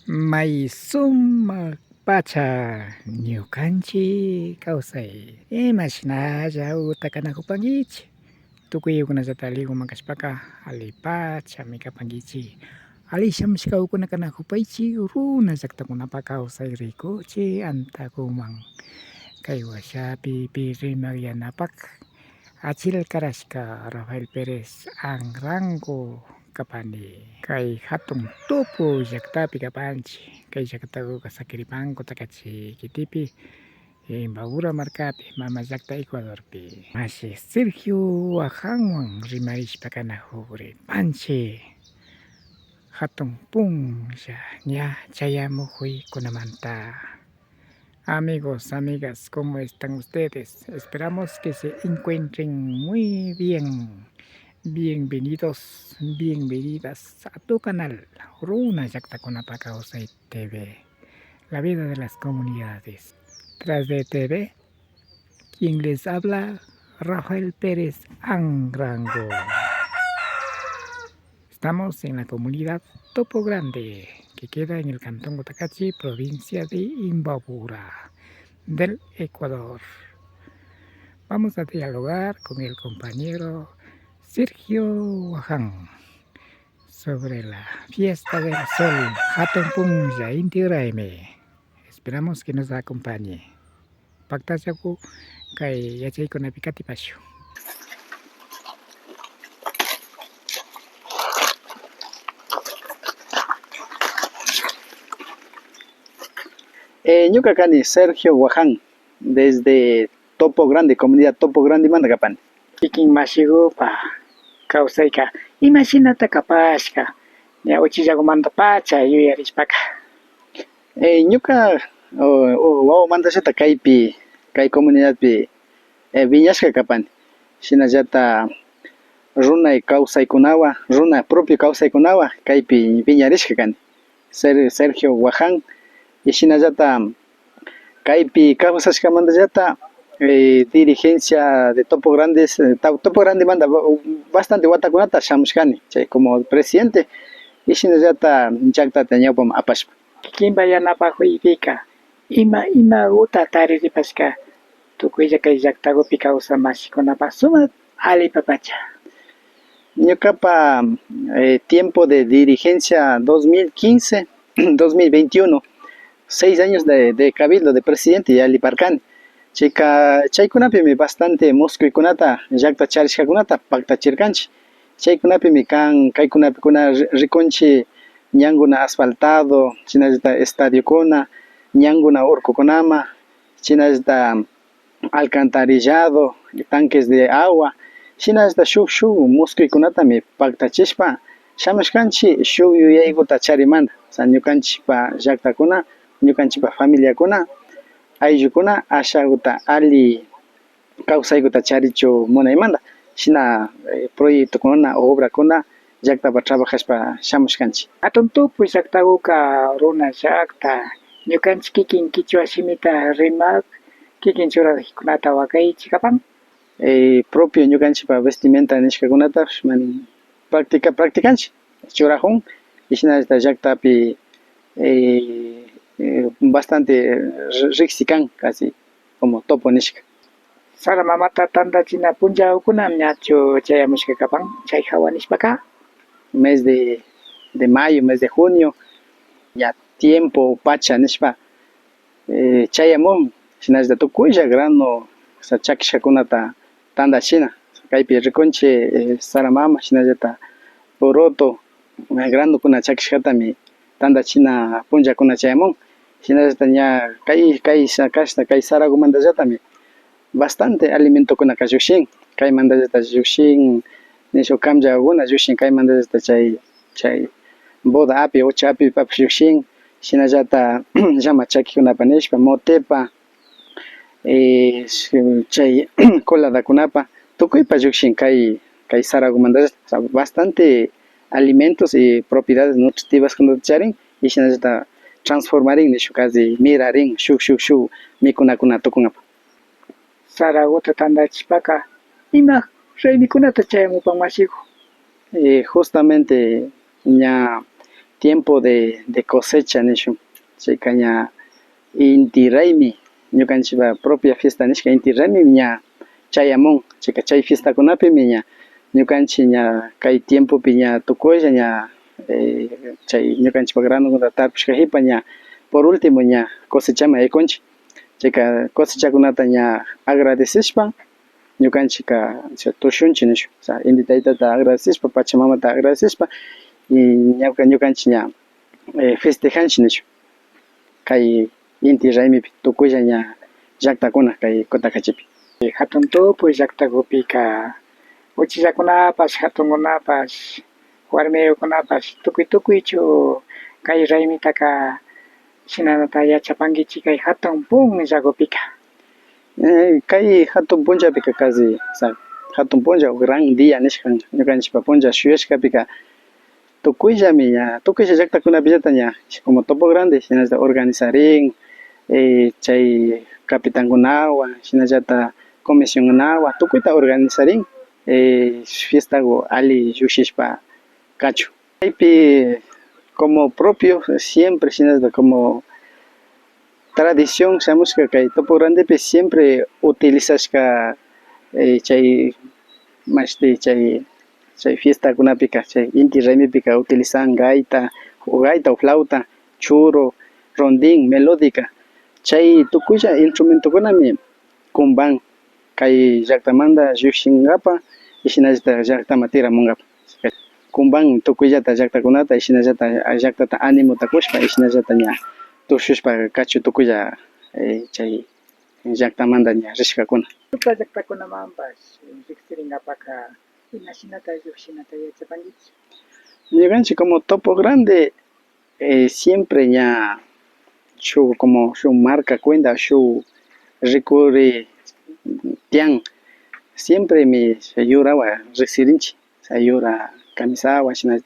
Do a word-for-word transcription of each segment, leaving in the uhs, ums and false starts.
May sumak pacha ñukanchik kawsay. Imashnalla uta kanakupankichik. Tukuykunallata alliguman kashpaka allipachami kapankichik. Alli shamushkakuna kanakupaychik runa llaktakunapak kawsay rikuchik antakuman. Kay washapi pi rimak yanapak achil karashka Rafael Pérez Anrango kapani. Kay hatun tupu llaktapi kapanchik. Kay llaktakuka sakiripanku Takachi kitipi, Imbabura markapi, mama llakta Ecuadorpi. Mashi Sergio Wajanwan rimarishpa kanakuripanchik. Hatun punlla ña chayamukuykunamanta. Amigos, amigas, ¿cómo están ustedes? Esperamos que se encuentren muy bien. Bienvenidos, bienvenidas a tu canal Runa Llaktakunapak Kawsay T V, la vida de las comunidades. Tras de T V, quien les habla, Rafael Pérez Anrango. Estamos en la comunidad Topo Grande, que queda en el cantón Cotacachi, provincia de Imbabura, del Ecuador. Vamos a dialogar con el compañero Sergio Guaján sobre la fiesta del sol, Hatun Punlla Inti Raymi. Esperamos que nos acompañe. Paktachaku kay yachaykunapi katipashun. Eh, ñuka kani Sergio Guaján, desde Topo Grande, comunidad Topo Grandemanta kapani. Kikin mashigupa kawsayka imashinata kapashka, ña uchillagumantapacha yuyarishpaka. Eh, ñuka, o, o, wawamantallata kaypi, kay comunidadpi, eh, wiñashka kapani. Shinallata runa kawsaykunawan, runa propio kawsaykunawan kaypi wiñarishka kani. Ser-, Sergio Guaján, y shinallata kaypi kawsashkamantallata, eh, dirigencia de Topo Grandes, eh, ta-, Topo Grandemanta ba-, bastante watakunata shamushkani, chay como presidente, y shinallata llaktata ñawpaman apashpa. Kikinpa yanapakuypika ima imaguta tariripashka tukuylla kay llaktagupi kawsak mashikunapak sumak allipapacha. Ñukapa, eh, tiempo de dirigencia dos mil quince, dos mil veintiuno, seis años de, de cabildo de presidente yalliparkani. Chayka, chaykunapimi bastante muskuykunata, llakta charishkakunata paktachirkanchik. Chaykunapimi kan, kaykunapikuna ri-, rikunchik ñankuna asfaltado, shinallata estadiokuna, ñankuna urkukunaman, shinallata alcantarillado, tanques de agua, shinallata shuk shuk muskuykunatami paktachishpa shamushkanchik shuk yuyaykuta charimanta. O sea, ñukanchikpa llaktakuna, ñukanchikpa familiakuna, ayllukuna ashakuta alli kawsaykuta charichun munaymanta. Shina, eh, proyectokuna, obrakuna llaktapa trabajashpa shamushkanchik. Hatun tupu llaktakuka runa llakta, ñukanchik kikin kichwa shimita rimak, kikin churajkunata wakaychik kapan. Eh, propio ñukanchikpa vestimenta nishkakunatapash mani practica, practicanchik, churajun, y shinallata llaktapi, eh, eh, bastante ri-, riksi kan, casi como topo nishka. Sara mamata tantachina punllakukunami ñachu chayamushka kapan chay hawa nishpaka. Mes de, de mayo, mes de junio, ña tiempo pacha nishpa, eh, chayamun, shinallata tukuylla grano, o sea, chakishkakunata tantachina. Kaypi rikunchik, eh, sara mama, shinallata poroto, eh, granokuna chakishkatami tantachina punllakuna chayamun. Shinallata ña kay, kay, kashna, kay sarakumantallatami bastante alimentokunaka llukshin. Kaymantallata llukshin, nishun kamllakuna llukshin, kaymantallata chay, chay boda api, ucha apipapash llukshin, shinallata llama chakikunapa nishpa, motepa, eh, chay coladakunapa, tukuypa llukshin kay, kay sarakumantallata. O sea, bastante alimentos y propiedades nutritivaskunata charin, y shinallata transformarin, nishun, casi mirarin shuk, shuk, shuk mikunakuna tukunkapak. Sarakuta tantachishpaka, ima raymikunata chayamupan, mashiku? Eh, justamente ña tiempo de, de cosecha nishun. Chayka ña Inti Raymi, ñukanchikpa propia fiesta nishka Inti Raymi ña chayamun. Chayka chay fiestakunapimi ña ñukanchik ña kay tiempopi ña tukuylla ña, eh, chay ñukanchikpa granokunata tarpushka hipa ña por último ña cosechaman yaykunchik. Chayka cosechakunata ña agradecishpa, ñukanchikka, o sea, tushunchik nishun. O sea, Inti Taytata agradecishpa, Pachamamata agradecishpa, y ñawka ñukanchik ña, eh, festejanchik nishun. Kay Inti Raymipi tukuylla ña llaktakuna kay Cotacachipi. Hatun tupuy llaktakupika uchillakunapash, hatunkunapash, warmikunapash, tukuy tukuychu kay raymitaka shinata yachapankichik kay hatun punllakupika? Eh, kay hatun punllapika casi, o sea, hatun punlla o gran día nishka ñukanchikpa punlla shuyashkapika tukuyllami ña, tukuylla llaktakunapillata ña, como Topo Grande, shinallata organizarin, eh, chay capitankunawan, shinallata comisionkunawan, tukuyta organizarin, eh, fiestaku alli llukshishpa kachun. Chaypi como propio, siempre shinallata como tradición shamushka kay Topo Grandepi siempre utilizashka, eh, chay mashti chay, chay fiestakunapika, chay Inti Raymipika utilizan gaita, gaita o flauta, churu, rondín, melódica, chay tukuylla instrumentokunami kumban kay llaktamanta llukshinkapa y shinallata llaktaman tiramunkapa. Kumban tukuyllata llaktakunata y shinallata llaktata animota kushpa y shinallata ña tushushpa kachun tukuylla, eh, chay llaktamanta ña rishkakuna. Shuk llaktakunamanpash riksirinkapaka imashinata llukshinata yachapankichik? Ñukanchik como Topo Grande, eh, siempre ña shuk como shuk marca cuenta shuk rikuri tiyan. Siempremi yurawan riksirinchik, o sea, yura camisawan shina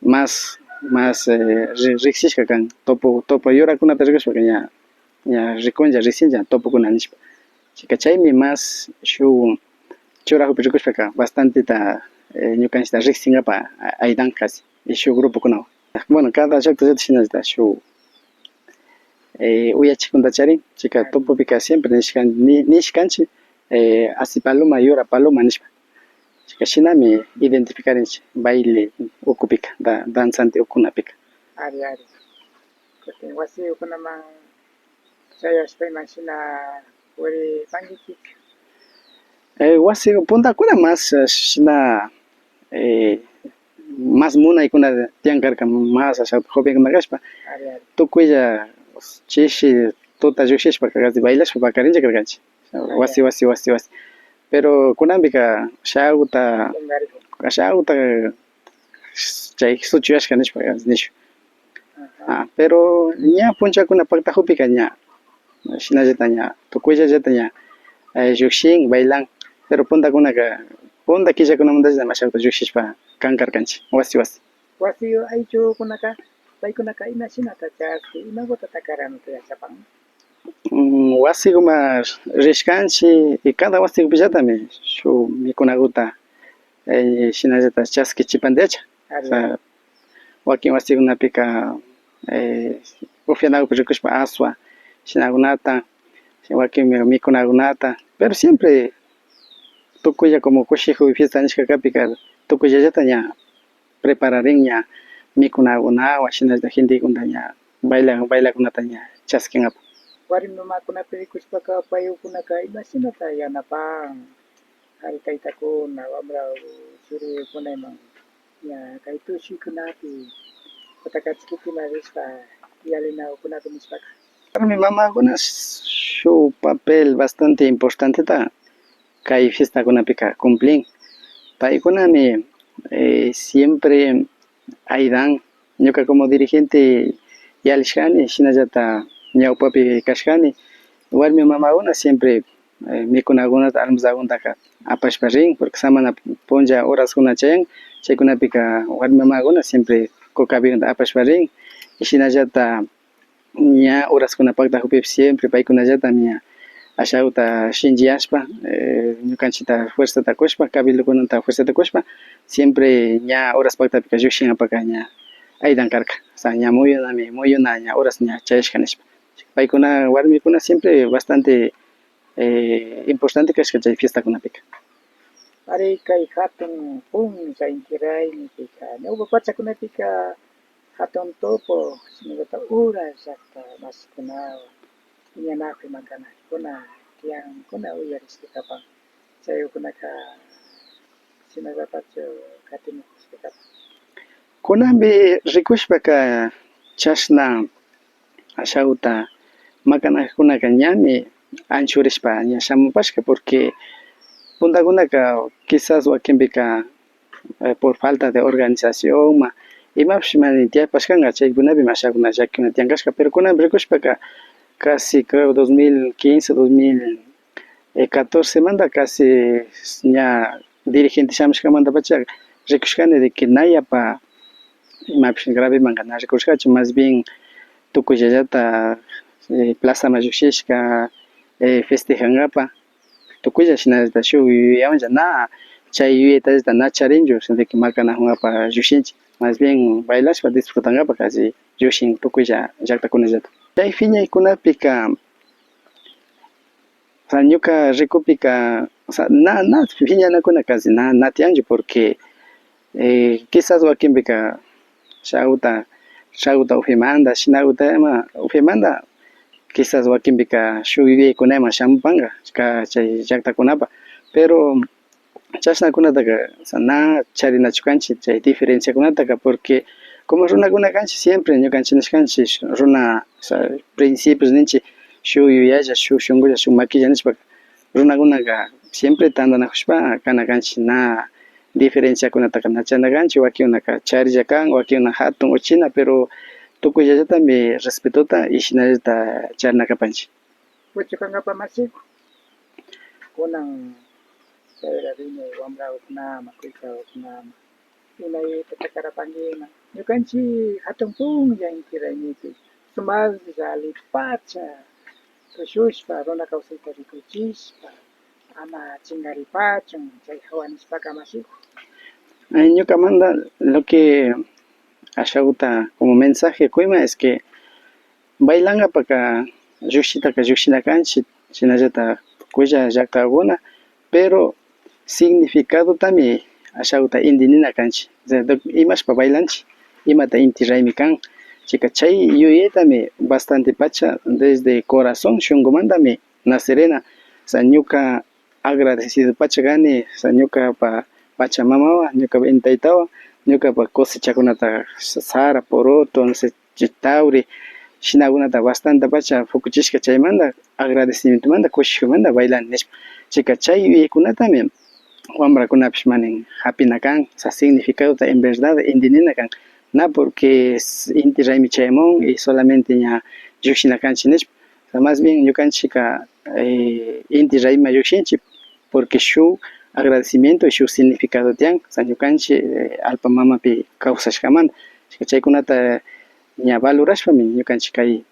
mas, mas, eh, ri-, riksishka kan. Topo, topo yurakunata rikushpaka ña, ña rikunlla, riksinlla topokuna nishpa. Chayka chaymi mas shuk churakupi rikushpaka bastanteta, eh, ñukanchikta riksinkapa a-, aydan casi, y shuk grupokunawan. Bueno, cada llaktallata shinallata shuk, eh, uyachikunata charin. Chayka topopika siempre nishkan, ni-, nishkanchik, eh, asi paloma, yura paloma nishpa. Chayka shinami identificarinchik baile ukupika, da-, danzante ukunapika. Ari, ari. Kutin wasi ukunaman chayashpa imashina puripankichik? Eh, wasi puntakuna mas, eh, shina, eh, mas munaykuna tiyan karka, mas asha jovenkuna kashpa. Ari, ari. Tukuylla chishi tuta llukshishpa, casi bailashpa pakarinlla karkanchik. Ari, wasi, ari. Wasi, wasi, wasi. Pero kunanpika ashaguta, ashaguta chay suchuyashka nishpa nishun. Ah, pero ña punchakuna paktakukpika ña shinallata ña tukuyllallata ña, eh, llukshin, bailan, pero puntakunaka punta killakunamantalla mashakta llukshishpa kan karkanchik wasi wasi. Wasi ayllukunaka, paykunaka imashinata chaski, imagutata karanata yachapan? Mm, wasikuman rishkanchik y cada wasikupillatami shuk mikunakuta, eh, shinallata chaskichipantiyacha. Ari. O sea, wakin wasikunapika, eh, upianakupi rikushpa aswa shinakunata, wakinmi mikunakunata, pero siempre tukuylla como kushiku fiesta nishka kakpika tukuyllallata ña prepararin ña mikunakunawan shinallata gentekunata ña baila, bailakunata ña chaskinkapak. Warmi mamakunapi rikushpaka paykunaka imashinata yanapan? Ari taytakuna, wambra churikuna ima ña kay tushuykunapi Cotacachi kitiman rishpa yalinakunapi nishpaka. Warmi mamakuna shuk papel bastante importanteta kay fiestakunapika cumplin. Paykunami, eh, siempre ayudan. Ñuka como dirigente yalishkani, shinallata ñawpapi kashkani. Warmi mamakuna siempre, eh, mikunakunata, almuerzakunataka apashpa rin, porque samana punlla horaskuna chayan, chaykunapika warmi mamakuna siempre kukabikunata apashpa rin. Y shinallata ña horaskuna paktakukpipish siempre paykunallatami ña ashakuta shinchiyashpa, eh, ñukanchikta fuerzata kushpa, cabildokunata fuerzata kushpa, siempre ña horas paktakpika llukshinkapakka ña aydan karka. O sea, ña muyunami, muyuna ña horas ña chayashka nishpa. Paykuna, warmikuna siempre bastante, eh, importante kashka chay fiestakunapika. Ari, kay hatun punlla inti raymipika, ñawpa pachakunapika hatun tupu, shinallata ura llakta mashikunawan, piñanakuy makanakuna tiyankuna uyarishka kapan. Chaykunaka shinallapachu katimukushka kapan. Kunanpi rikushpaka chashna ashaguta makanakunaka ñami anchurishpa ña shamupashka, porque puntakunaka quizás wakinpika, eh, por falta de organizacionma imapish mana tiyapashkanga, chaykunapi mashakuna llakikuna tiyan kashka, pero kunanpi rikushpaka casi, creo, dos mil quince, dos mil catorce manta casi ña dirigente shamushkamantapacha rikushkani de que na yapa imapish gravemanka na rikushkachu, más bien tukuyllallata, eh, plazaman llukshishka, eh, festejankapa, tukuylla shinallata shuk yuyayawanlla na chay yuyaytallata na charinchu, sino que makanakunkapa llukshinchik, más bien bailashpa disfrutankapa casi llukshin tukuylla llaktakunallata. Chay piñaykunapika, o sea, ñuka rikupika, o sea, na, na piñanakuna casi na, na tiyanchu, porque, eh, quizás wakinpika shaguta, shaguta upiamanta, shinaguta ima upiamanta, quizás wakinpika shuk yuyaykuna ima shamupanka ka chay llaktakunapa, pero chashnakunataka, o sea, na charinachu kanchik chay diferenciakunataka, porque como runakuna kanchik, siempre ñukanchik nishkanchik runa, o sea, principios ninchik, shuk yuyaylla, shuk shunkulla, shuk makilla nishpaka, runakunaka siempre tantanakushpa kana kanchik, na diferenciakunataka na charina kanchik, wakinkunaka charilla kan, wakinkuna hatun uchilla, pero tukuyllallatami respetota y shinallata charina kapanchik. Puchukankapa mashiku, kunan chayra wiñay wambrakunaman, kuytsakunaman, ima yuyayta takarapankiman. Ñukanchik hatun punlla inti raymipi sumaklla allipacha tushushpa, runa kawsayta rikuchishpa, ama chinkaripachun chay hawa nishpaka mashiku. Eh, ñukamanta lo que ashaguta como mensaje kuyman es que bailankapaka llukshitaka llukshina kanchik, shinallata tukuylla llaktakuna, pero significadotami ashaguta intinina kanchik. O sea, imashpa bailanchik, imata inti raymi kan, chayka chay yuyaytami bastante pacha desde corazón shunkumantami nacerina. O sea, ñuka agradecido pacha kani, o sea, ñukapa pachamamawan, ñukapa inti taytawan, ñukapa cosechakunata sara, poroto, no sé, chay tawri, shinakunata bastante pacha pukuchishka, chaymanta agradecimientomanta, kushijumanta bailani nishpa. Chayka chay yuyaykunatami wambrakunapish manin japina kan, o sea, significadota en verdad intinina kan, na porque inti raymi chayamun y solamente ña llukshina kanchik nishpa. O sea, más bien ñukanchikka, eh, inti raymiman llukshinchik, porque shuk agradecimiento y shuk significado tiyan, o sea, ñukanchik, eh, allpa mamapi kawsashkamanta. Chaykunata ña valorashpami ñukanchik kay,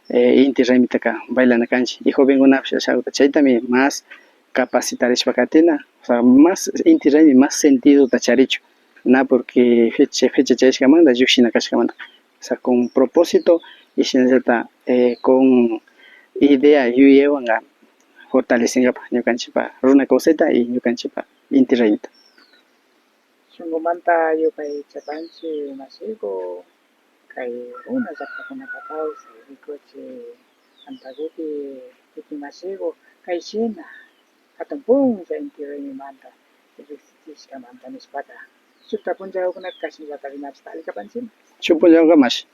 eh, inti raymitaka bailana kanchik. Y jovenkunapish ashakuta chaytami más capacitarishpa katina, o sea, más inti raymi más sentidota charichun, na porque fecha, fecha chayashkamanta, llukshina kashkamanta. O sea, con propósito y shinallata, eh, con idea yuyaywanka fortalecinkapak ñukanchikpa runa kawsayta y ñukanchikpa inti raymita. Shunkumanta yupaychapanchik mashiku, kay runa llaktakunapa kawsay rikuchik antakupi kikin mashiku, kay shina hatun punlla inti raymimanta riksichishkamanta nishpaka, shukta punllakukunaka kashnallata rimachishpa alli kapanchikmi. Shuk punllakuka mashi.